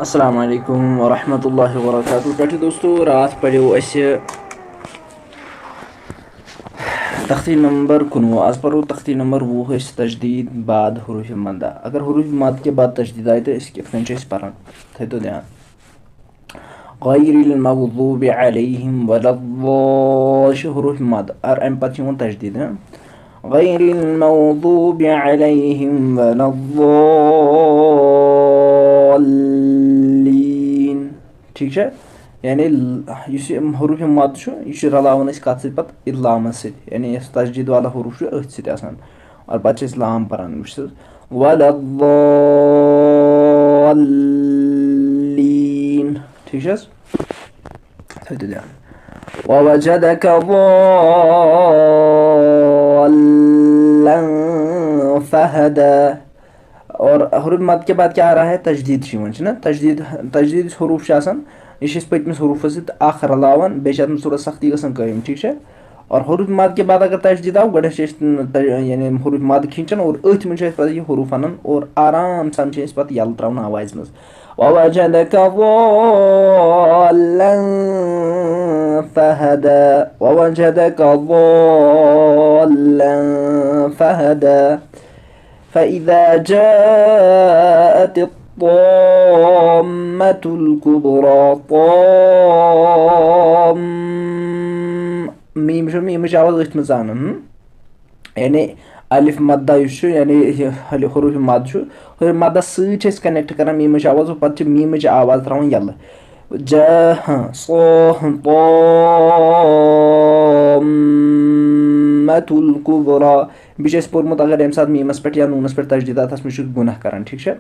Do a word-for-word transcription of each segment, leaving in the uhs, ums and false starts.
السلام علیکم ورحمۃ اللہ وبرکاتہ۔ پٮ۪ٹھٕ دوستو، راتھ پَریو اَسہِ تختی نمبر کُنوُہ، آز پَرو تختی نمبر وُہ أسۍ تجدید بعد حروف مدہ۔ اگر حروف مد کے بعد تجدید آیہِ، تہٕ أسۍ کِتھ کٔنۍ چھِ أسۍ پَران؟ تھٲیتو دھیان۔ غیر المغضوب علیہم ولا الضال، یہِ چھُ حروف مد، اور اَمہِ پَتہٕ چھِ یِوان تجدید، ہاں؟ غیر المغضوب علیہم ولا الضالین۔ ٹھیٖک چھا؟ یعنی ل-، یُس یہِ حروف مد چھُ، یہِ چھُ رلاوان أسۍ کَتھ سۭتۍ پَتہٕ؟ اِدغامَس سۭتۍ۔ یعنی یُس تجدید والا حروف چھُ، أتھۍ سۭتۍ آسان۔ اور پَتہٕ چھِ أسۍ لام پَران، وٕچھ سا۔ ولا الضالین۔ ٹھیٖک چھِ حظ؟ تھٲیِو تُہۍ دھیان۔ ووجدک ضالا فہدی۔ اور حروف مد کے بعد کیا آ رہا ہے؟ تجدید چھِ یِوان، چھِ نا؟ تجدید، تجدید یُس حروف چھِ آسان، یہِ چھِ أسۍ پٔتمِس حروفَس سۭتۍ اَکھ رَلاوان، بیٚیہِ چھِ اَتھ منٛز تھوڑا سختی گژھان قٲیِم، ٹھیٖک چھا؟ اور حروف مد کے بعد اگر تجدید آؤ، گۄڈٕ چھِ أسۍ ن-، تج-، یعنی حروف مد کھینچان اور أتھۍ منٛز چھِ أسۍ پَتہٕ یہِ حروف اَنان اور آرام سان چھِ أسۍ پَتہٕ یَلہٕ ترٛاوان آوازِ منٛز۔ ووجدک ضالا فہدی، ووجدک ضالا فہدی، فإذا جاءت الطامة الكبرى، طام، میٖم چھُ، میٖمٕچ آواز أتھۍ منٛز اَنان، ہم؟ یعنی الف مدہ یُس چھُ، یعنی یہِ حل-، حروف مد چھُ، حروف مدس سۭتۍ چھِ أسۍ کنیکٹ کران میٖمٕچ آواز، اور پتہٕ چھِ میٖمٕچ آواز ترٛاوان یَلہٕ۔ جا، ہاں، صا، طامة الكبرى۔ بیٚیہِ چھُ اَسہِ پوٚرمُت، اگر ییٚمہِ ساتہٕ میٖمس پٮ۪ٹھ یا نوٗنس پٮ۪ٹھ تجدید آو، تَتھ منٛز چھُ گُناہ کران، ٹھیٖک چھا؟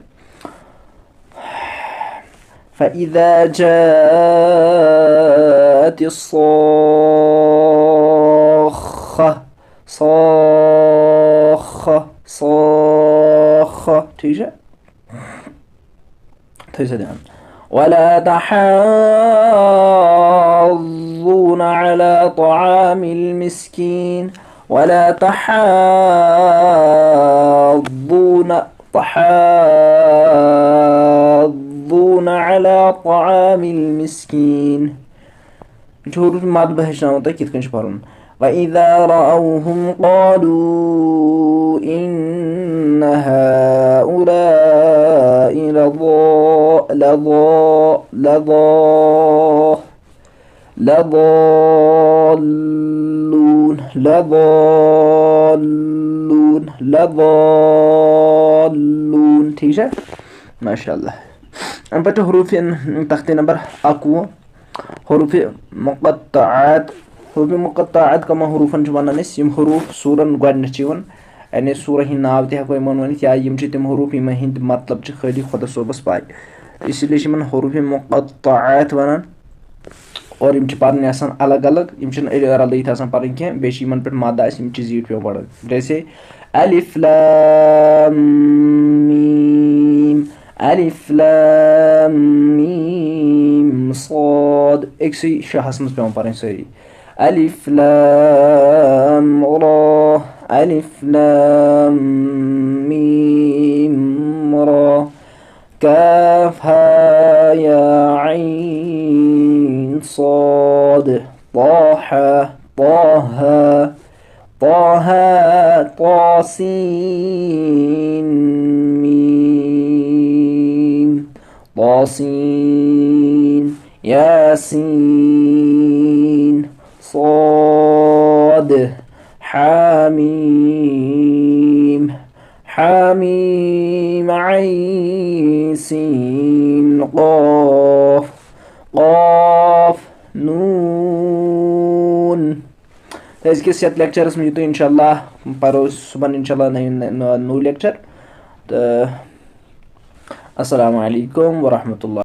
فإذا جاءت الصاخة، صاخة، صاخة، ٹھیٖک چھا؟ تھٲیِو سا دھیان۔ ولا تحاضون على طعام المسكين، ولا تحاضون، تحاضون على طعام المسكين۔ یہِ چھُ حروف مد بہٕ ہیٚچھناوو تۄہہِ کِتھ کٔنۍ چھُ پَرُن۔ وإذا رأوهم قالوا إن هؤلاء لضا-، لضا-، لضا-، لضالون، لضالون، لضالون۔ ٹھیٖک چھا؟ ماشاء اللہ۔ اَمہِ پَتہٕ چھُ حروف تختی نمبر اَکوُہ، حروف مقطعات۔ حروف مقطعات کَمَن حروفَن چھِ وَنان أسۍ؟ یِم حروف سورن گۄڈٕنٮ۪تھ چھِ یِوان، یعنی سورہ ہٕنٛدۍ ناو تہِ ہٮ۪کو یِمَن ؤنِتھ، یا یِم چھِ تِم حروف یِمَن ہٕنٛدۍ مطلب چھِ خٲلی خۄدا صٲبَس پَے۔ اسی لیے چھِ یِمَن حروف مقطعات وَنان۔ اور یِم چھِ پَرٕنۍ آسان الگ الگ، یِم چھِنہٕ أڑۍ رَلٲیِتھ آسان پَرٕنۍ کینٛہہ، بیٚیہِ چھِ یِمَن پٮ۪ٹھ مَد آسہِ، یِم چھِ زیٖٹھۍ پٮ۪وان پَرٕنۍ۔ جیسے الف لام میم، الف لام میم صاد، أکسٕے شاہَس منٛز پٮ۪وان پَرٕنۍ سٲری۔ الف لام را، الف لام میم را، کاف ہا یا عین صاد، طٰہٰ، طٰہٰ، طٰہٰ، طٰسین میم، طٰسین، یاسین، صاد، حامیم، حامیم، عین، سین، قاف، قاف، نون۔ تہٕ أزکِس یَتھ لیکچرَس منٛز یہِ تُہۍ اِنشاء اللہ پَرو صُبحَن اِنشاء اللہ نٔے، نوٚو لیکچر۔ تہٕ السلام علیکم ورحمۃ اللہ۔